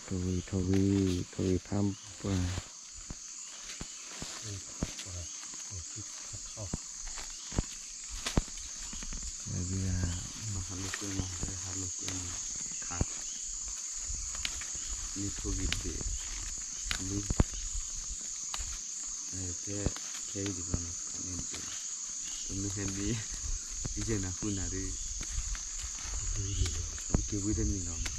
ထိၣ်ဂံၢ် ထိၣ်ဂံၢ် ထိၣ်ဂံၢ်ဖးပှၢ်, မၤဟးလိာ်ကွဲမး ဟးလိာ်ကွဲမး ခါ မ့ၢ်ထိၣ်ဂံၢ်ဘ့ၣ် လံ ဖဲ ခဲအံၤဒ်လီၤနီၤ န့ၣ် ပမ့ၢ်ဟဲဒ် ယဲၢ်နၤဃုနၤဒီး ပက့ၤဝံၤတန့ၢ်လ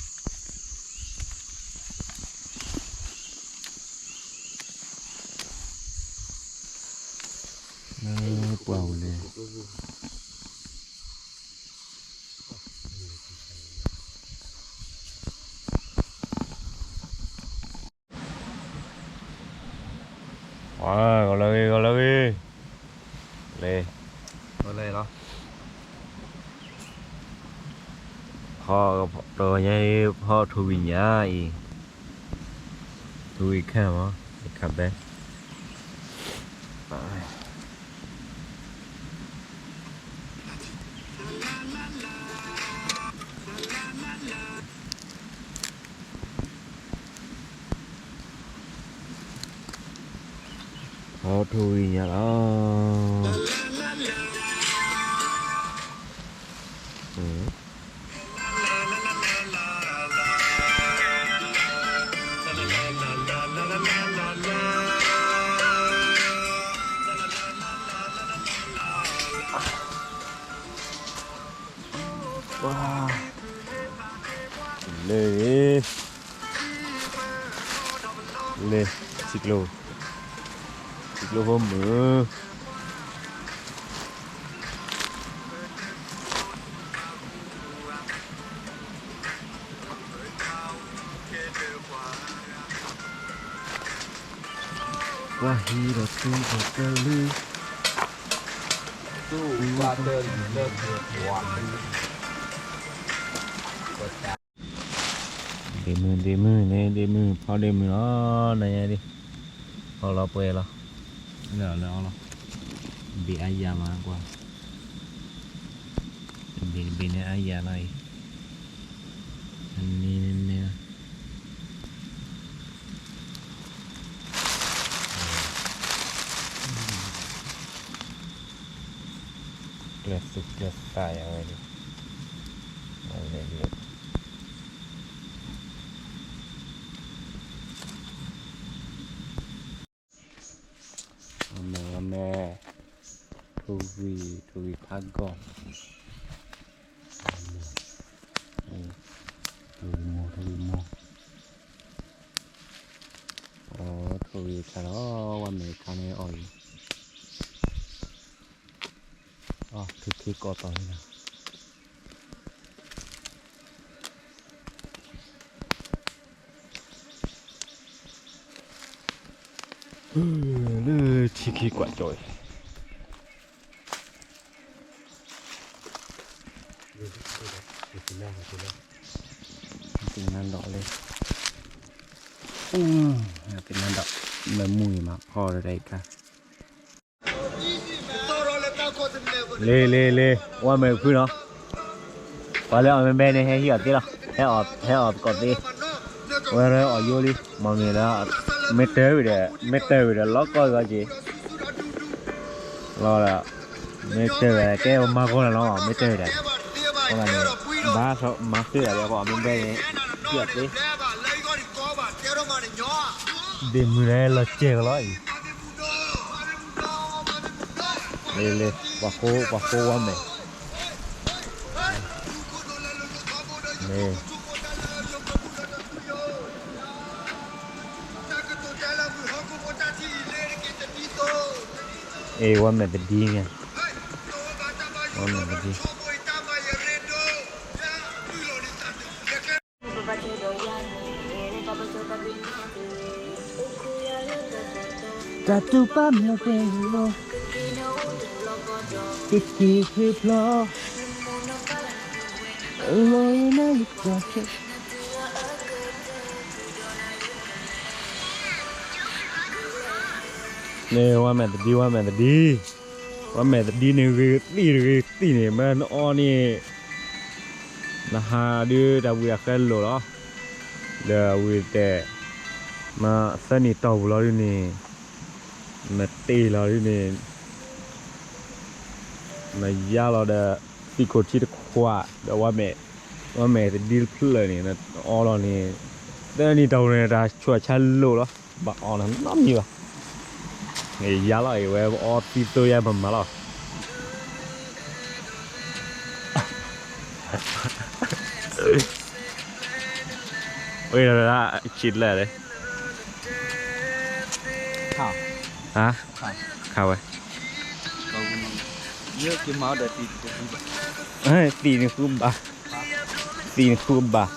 ီၤမး ပှၢ်ဝဲလဲၣ် ဂီၤလၢဂ့ၤ ဂီၤလၢဂ့ၤ လၢ လၢလီၤ ဖီၣ်တဂီၤညါအံၤ ဖီၣ်ထိၣ်ဝံၣ်ညါအံၤ ထိၣ်ဝံၣ်ခါမး အခါဘဲ ဖီၣ်ထိၣ်ဝံၣ်ညါလီၤ လၢ လၢ ထံကျိ ထံကျိဖိမုၣ် ပှၤဟံးဒီးသူဒီးကလုာ် ဒ့မုၢ် ဒ့မုၢ်န့ၣ် ဒ့မုၢ် ဖီဒ့မုၢ်လီၤ နညါဒ် ဖီလီၤပှဲၤလီၤ လၢလၢအီၤလီၤ ဘ့ၣ်အါယၤမးကွၢ် ဘ့ၣ်တဘ့ၣ်န့ၣ်အါယၤလီၤအံၤ အနံၤန့ၣ် ကျဲၤသူၣ်ကျဲၤသးယၤဝဲဒၣ် လဲၤလၢ အမဲာ် အမဲာ် ထိၣ်ဂံၢ် ထိၣ်ဂံၢ်ဖးဂီၢ် ထိၣ်ဂံၢ်မိၢ် ထိၣ်ဂံၢ်မိၢ် အီ ထိၣ်ဂံၢ်ခါလီၤ ဝဲမဲာ်ခါန့ၣ်အီၤအံၤ အီ ထိၣ်ခံကိးတီၤလံနီၤ လၢထံခံကွၢ်ကၠီအံၤ သ့ၣ်နါဒီးလံ သ့ၣ်နါဒီး မ့ၢ်မူအံၤမး ဖီဒီးတၢ်အံၤခါ လ့လ့လ့ ဝဲမဲာ်ဖုနီၤ ပှၤလၢအီၣ်မ့ၢ်ဘဲန့ၣ် ဟဲဟံးအီၣ်သ့လီၤ ဟဲအီၣ်သကိးသ့ ဝဲရဲအီၣ်ယိလံ မ့ၢ်မ့ၢ်လၢ မ့ၢ်တၢ်ဝံၤဒီး မ့ၢ်တၢ်ဝံၤဒီး လီၤကီၢ်ဂီၤက့ၤ လီၤဒီး မ့ၢ်တၢ်ဝံၤဒီး ကဲပမၤဂီၤနၤလီၤ မ့ၢ်တၢ်ဝံၤဒီး အဃိန့ၣ် ဘၣ်မၤသ့ဒၣ်လၢပှၤအီၣ်မ့ၢ်ဘဲန့ၣ် ဟံးအီၣ်သ့ ဒ့မုၢ်န့ၣ်လီၤစဲးကလီအံၤ လ့လ့ ပှၤဃိ ပှၤဃိဝဲမဲာ် မ့ၢ် အ့ ဝဲမဲာ်တဒံန့ၣ် ဝဲမဲာ်တဒံ တၢ်တူၢ်ပာ်မ့ၢ်ပှဲၤလီၤ ကက့ၤဟ့ၣ်ဖျီ လီၤနၤလၢကီၢ်ခဲ န့ၣ်ဝဲမဲာ်တဒံ ဝဲမဲာ်တဒံ ဝဲမဲာ်တဒံန့ၣ် ဂ့ၤသံၣ်တဂ့ၤသံၣ်န့ၣ် မ့ၢ်နအီန့ၣ် နဟးဒုးတၢ်ဝံၤအဃဲလိာ်လီၤ. ဒီးဝံၤတဲ, မ့ၢ်သၢနံၤတီၢ်ပူၤလီၤဒုန့ၣ်, နတ့ၢ်လီၤဒုန့ၣ်, နယါလီၤဒီး သံခိၣ်ထံတခွး ဒီးဝါမဲာ်, ဝါမဲာ်တဒုတဖျၢၣ်န့ၣ် နအီလီၤန့ၣ်, သၢနံၤတီၢ်ပူၤန့ၣ် တၢ်ဆူးတၢ်ဆါလိာ်လီၤ, ဘၣ်အီၣ်နီတမံၤဘၣ်. ယါလီၤအံၤ ဝဲအီသံသိယါမၤမၤလီၤ. ဝဲဒၣ်ဆံးလဲၣ်, ဟါ, ခါဝဲ, သံနဃုဘၣ်, သံနဃုဘၣ်,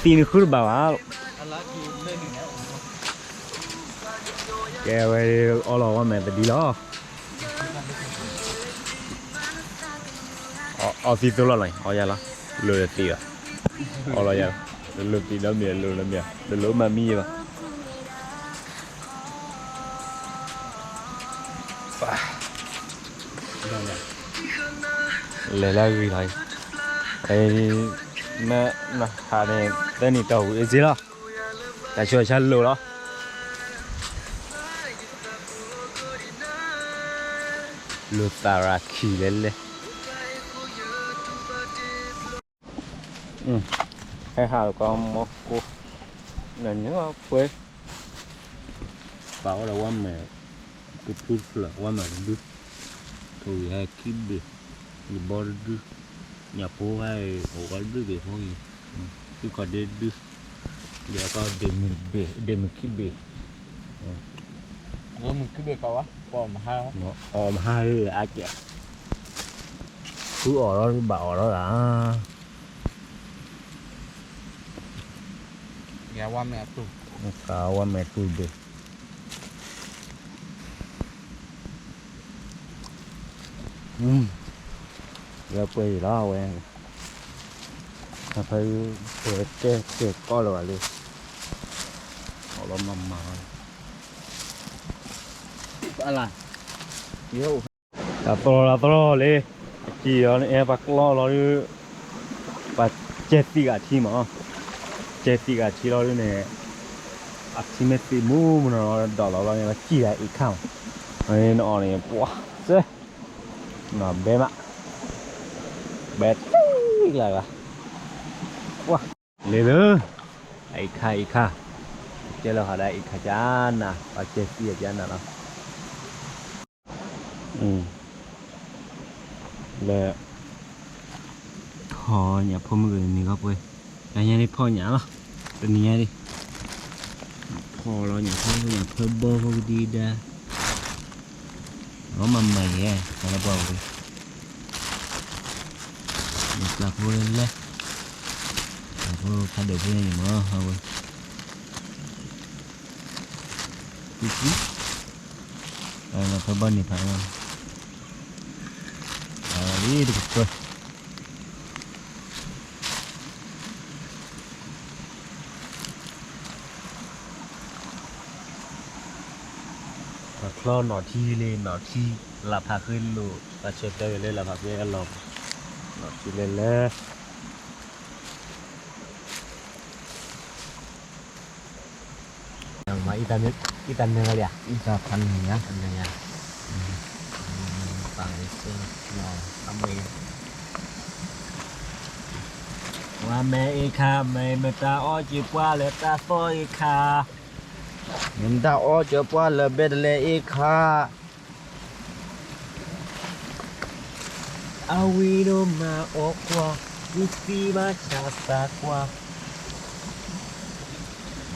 သံနဃုတဘၣ်ဘၣ်. ကဲဝဲ, အီလီၤဝါမဲာ်တဒုလီၤ. အီသံသိလီၤလီၤ, အီယါလီၤ, လိၣ်လၢသံလီၤ, အီလီၤယါလီၤ, လိၣ်သံဒီးမ့ၢ်လိၣ်လၢမ့ၢ်, တလိၣ်မၤမံယါဘၣ်. လဲၤလၢအဂ့ၤလီၤ, မ့ၢ်နဟးန့ၣ် သၢနံၤတီၢ်ပူၤအ့ၣ်စ့လီၤ, တၢ်ဆူးတၢ်ဆါလိာ်လီၤ. လိာ်သးရၤခံလဲၤလဲၤ, ဟဲဟးလီၤကီမီကိ, နနၢ်ပှဲၤ, ပာ်ဝဲဒီးဝါမဲာ်, ကဖုတဖျၢၣ် ဝါမဲာ်တဒု, ထိၣ်ဂံၢ်ဟဲခံဘ့ၣ်, ဂံၢ်ဘီတဒု, ညၣ်ဖိဟဲအိၣ်ဝဲတဒုဘ့ၣ်ဖိဂံၢ်, သုခီၣ်ဒ့တဒု, ဒီးကီဒ့ၣ်မုၢ်တဘ့ၣ် ဒ့ၣ်မုၢ်ခံဘ့ၣ်, မုၢ်ခံဘ့ၣ်ခီဝဲ, အီၣ်မဟါဧၢ အါကဲ, ဃုအီၣ်လီၤဘၣ်အီၣ်လီၤဧါ. ကဝါမဲာ်တူၢ်ဘ့ၣ်, လၢပှဲၤအံၤလီၤဝဲ, ဖဲတဲတဲကီလၢၤဘၣ်လံ, အီၣ်လီၤမၤမၤလီၤ, တၢ်သီၣ်တၢ်သီၣ်လံ, အစံၣ်အီၤန့ၣ် ပှၤကျီလီၤဒုး, ပှၤကဲသံဂၤထံမး, ကဲသံဂၤထံလီၤဒုးန့ၣ်, အထံမ့ၢ်သံမူမနီၤ ဒိးလီၤလီၤန့ၣ် ပစံၣ်ဂၤအံၤခါမး, နအီၣ်န့ၣ် ပှၤစဲ, နီၢ်ဘဲမး, ဘဲတံၢ်လၢ်ဂၤ, ပှၤ, လ့လၢ, အံၤခါအံၤခါ, ကဲလီၤဟးဒၣ်အံၤခါကနၤ ပှၤကဲသံဂၤကနၤလီၤ. လၢ ဖီၣ်ညၣ်ဖိမုၢ်ဂ့ၤန့ၣ်ကီပှဲၤ, တနံၤညါဒ်ဖီၣ်ညၣ်လီၤ, တနံၤညါဒ်, ဖီၣ်လီၤညၣ်ဖိ ညၣ်ဖၢဘီဖိကဒံဒါ, လီၤမၤမၤယဲ, တၢ်လၢပှၤဝဲ, ညၣ်ပျၢ်ဖိလဲၣ်, ညၣ်ဖိဖးဒိၣ်ဖိန့ၣ်မး အဝဲ ဖဲဘီန့ၣ်ဖးလီၤ, အဝဲလံတကပၢၢ်, ပှၤချီနီၢ်ထံလံ နီၢ်ထံ, လၢ်ဖးဃ့လိာ် ပှၤဆၢတဲာ်ဝဲလၢလၢ်ဖးဃ့အလီၢ်, နီၢ်ထံလဲၤလဲၤ မ့ၢ် အံသးနၢလံဧါ, အံသးဖးနၢညါ, နၢညါ, ပာ်လၢစၢၤ, အမ့ၢ်, ဝါမဲာ်အ့ခါ, မ့ၢ်မတၤအီစၢၤပှၤလၢတၢ်သီအ့ခါ, မ့ၢ်မတၤအီစၢၤပှၤလၢဘဲတလဲအ့ခါ အဝံၤဒိၣ်မးအီၣ်ကွၢ်, ဝံသံမးဆးသးကွၢ်,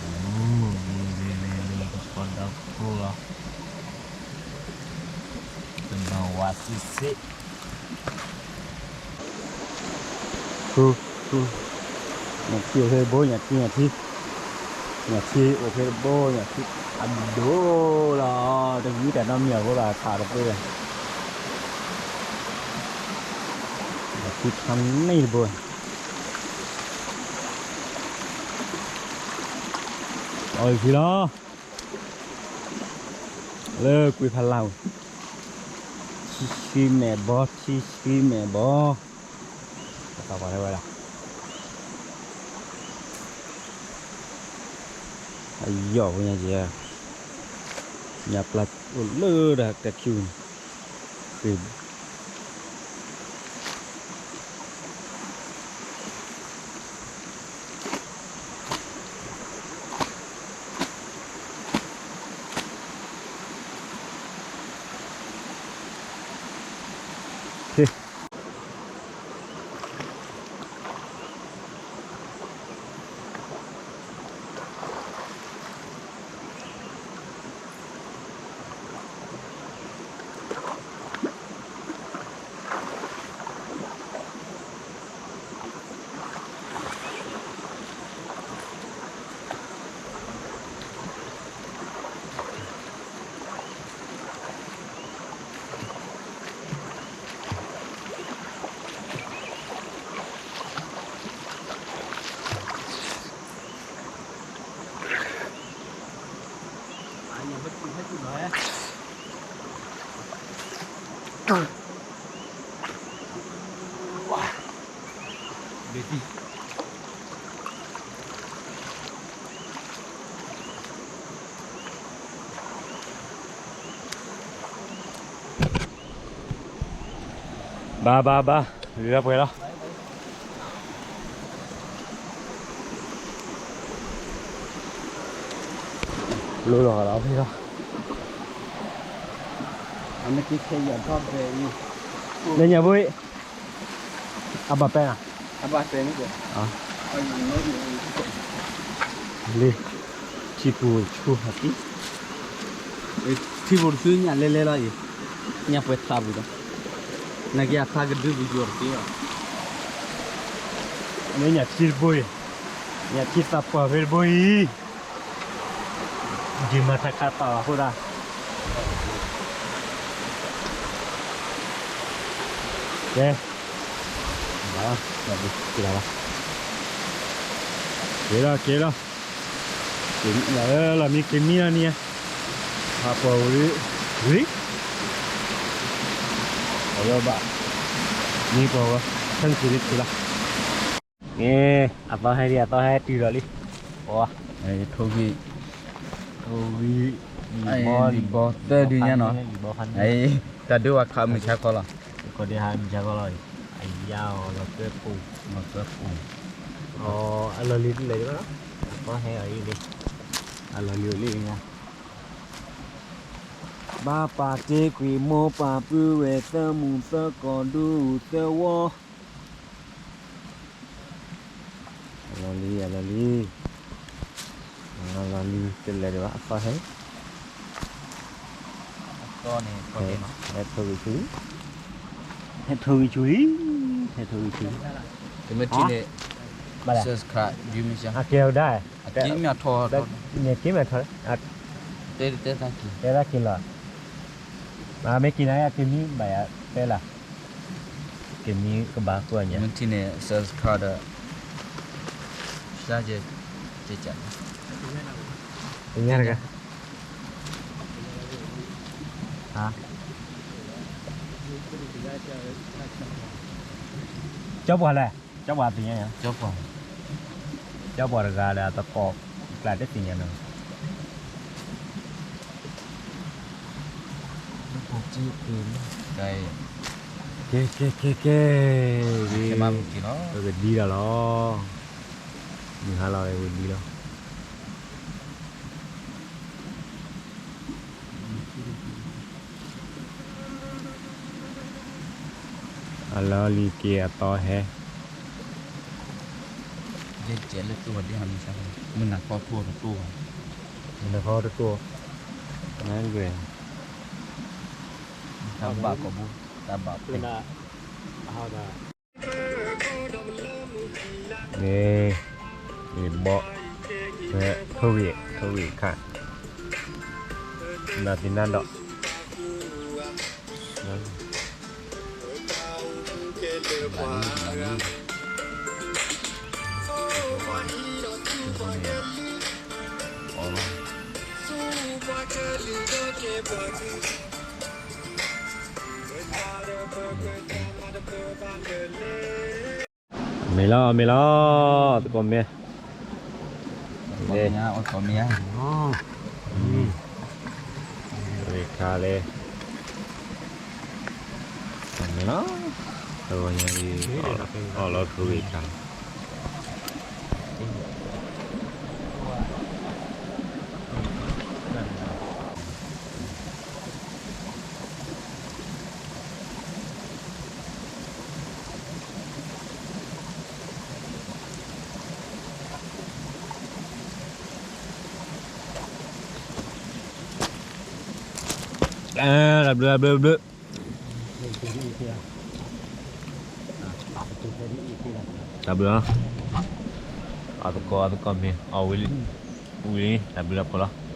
လၢကီဒီခိၣ်လီၤ, တဘၣ်ဝးစံးစ့း, ညၣ်ထံအိၣ် ဖဲတဘိ ညၣ်ထံ ညၣ်ထံ, ညၣ်ထံအိၣ်ဖဲတဘိ ညၣ်ထံအဒိၣ်လီၤ, တဂံၢ်တၢ်နီတမံၤအဃိဒီး ခးတပှဲၤ, ညၣ်ထံခါန့ၣ်တဘိ, အီၣ်ယံၤလီၤ, လၢကွံာ်ဖးလၢ်, ထံဆှံမဲာ်ဘီ ထံဆှံမဲာ်ဘီ, ပသးပှၢ်ထဲဝဲဒၣ် အယီၣ်ဝဲညါယဲ, ညၣ်ပျၢ်အိၣ်လၢဒီးကဲခံန့ၣ်, ဘၣ်ဘၣ်ဘၣ်, လုၢ်လီၤပှဲၤလီၤ. လိၣ်လီၤလီၤဖဲလီၤ. အမ့ၢ်က့ခဲယၤထီၣ်ဖဲအံၤ, လၢညါဘိအံၤ, အဘၣ်ပဲဧါ, အဘၣ်ပဲန့ၣ်, လၢ ထံပူၤဆူၣ်ဟးက့, ထံပူၤတဆူညၣ်လဲလဲလီၤအံၤ, ညၣ်ပှဲၤထးပူၤဒီး, နာ်က့အခါကဒုပယီၤတက့ၢ်, မ့ၢ်ညၣ်ထံတဘိအံၤ, ညၣ်ထံသးပှၢ်ဖဲတဘိအံၤ, ဒ်မၤထါခါသးလီၤအဃိသတး, ကဲ, က့ၤလီၤ, က့ၤလီၤ, လီၤမံက့ၤမံလီၤန့ၣ်, ဟးပှၤဝံၤ, ဝံၤ, အဝဲဘၣ်, မံပှၤဝဲ, ဆၢက့ၤလံက့ၤလီၤ. အသီဟဲလံ အသီဟဲတုၤလီၤလံ, ထိၣ်ဂံၢ်, ထိၣ်ဂံၢ်, လံာ်ဘီ, လံာ်ဘီသၢဒုညါနီၤ, တၢ်ဒုးဝဲခးမုၢ်ဆါခီလီၤ, ခီဒုးဟးမုၢ်ဆါခီလီၤ, အယါအီၤလီၤကၢပူၤ, လီၤကၢပူၤ, အလီၤလံၤတလဲၤဘၣ်, အသီဟဲအီၤလံ, အလီၤလံၤအိၣ်လံညါ, ဘၣ်ပာ်တ့ကွံာ်မိၢ်ပၢ်ပုၢ်ဝဲၢ်သၢမူၣ်သၢကီၢ်ဒူသၢဝီ အလီၤလံ အလီၤလံ, အလီၤလံ တလဲၤဒံးဘၣ် အသီဟဲ, ဟဲထိၣ်ဂံၢ်ဆူၣ်လံ, ဟဲထိၣ်ဂံၢ်ဆူၣ်လံ, ဟဲထိၣ်ဂံၢ်ဆူၣ်လံ, တမ့ၢ်ထံၣ်န့ၣ်, အကဲဝဲဒၣ်, က့မဲာ်ထီၣ်, တဲသးက့ၤ, တဲသးက့ၤလီၤ, မ့ၢ်က့ၤနၤယၤကမံဘၣ်ယၤတဲလီၤ, ကမံကဘၣ်ကွၢ်ညါ, မ့ၢ်ထံၣ်န့ၣ် subscribe ဒီး share ကဲ, တညါတဂၤ, ကၠီပှၤလဲၣ်, ကၠီပှၤသ့ၣ်ညါ, ကၠီပှၤတဂၤဒီးအသကိး, ကျါတသ့ၣ်ညါနီၤ, ကဲ, ကဲ, ကဲ, ကဲ, ပကဒံလီၤလီၤ, မုၢ်ဟါလီၤဝဲဒံလီၤ. အလီၤလံၤက့ၤအသီဟဲ, မုၢ်နၤခီတတိၢ်, မုၢ်နၤခီတတိၢ်, နဂ့ၤ, တၢ်ဘၣ်ကီးဘိ, တၢ်ဘၣ်ဖဲ န့ၣ်, ဘီ, ထိၣ်ဂံၢ်, ထိၣ်ဂံၢ်ခါ, နၤသ့ၣ်နၤဒီး, မ့ၢ်လီၤ မ့ၢ်လီၤ သကိးမ့ၢ်, လဲၤ, လဲၤခါလဲၣ်, မ့ၢ်လီၤ, တဂီၤညါအံၤ, အီၣ်လီၤထိၣ်ဂ့ၤခါ တၢ်ဘျုး တၢ်ဘျုး တၢ်ဘျုး, တၢ်ဘျုးလီၤ, အသကိး အသကိးမ့ၢ်အီၣ်ဝံၤလံ, ဝံၤလံ တၢ်ဘျုးတၢ်ဖှိၣ်လီၤ.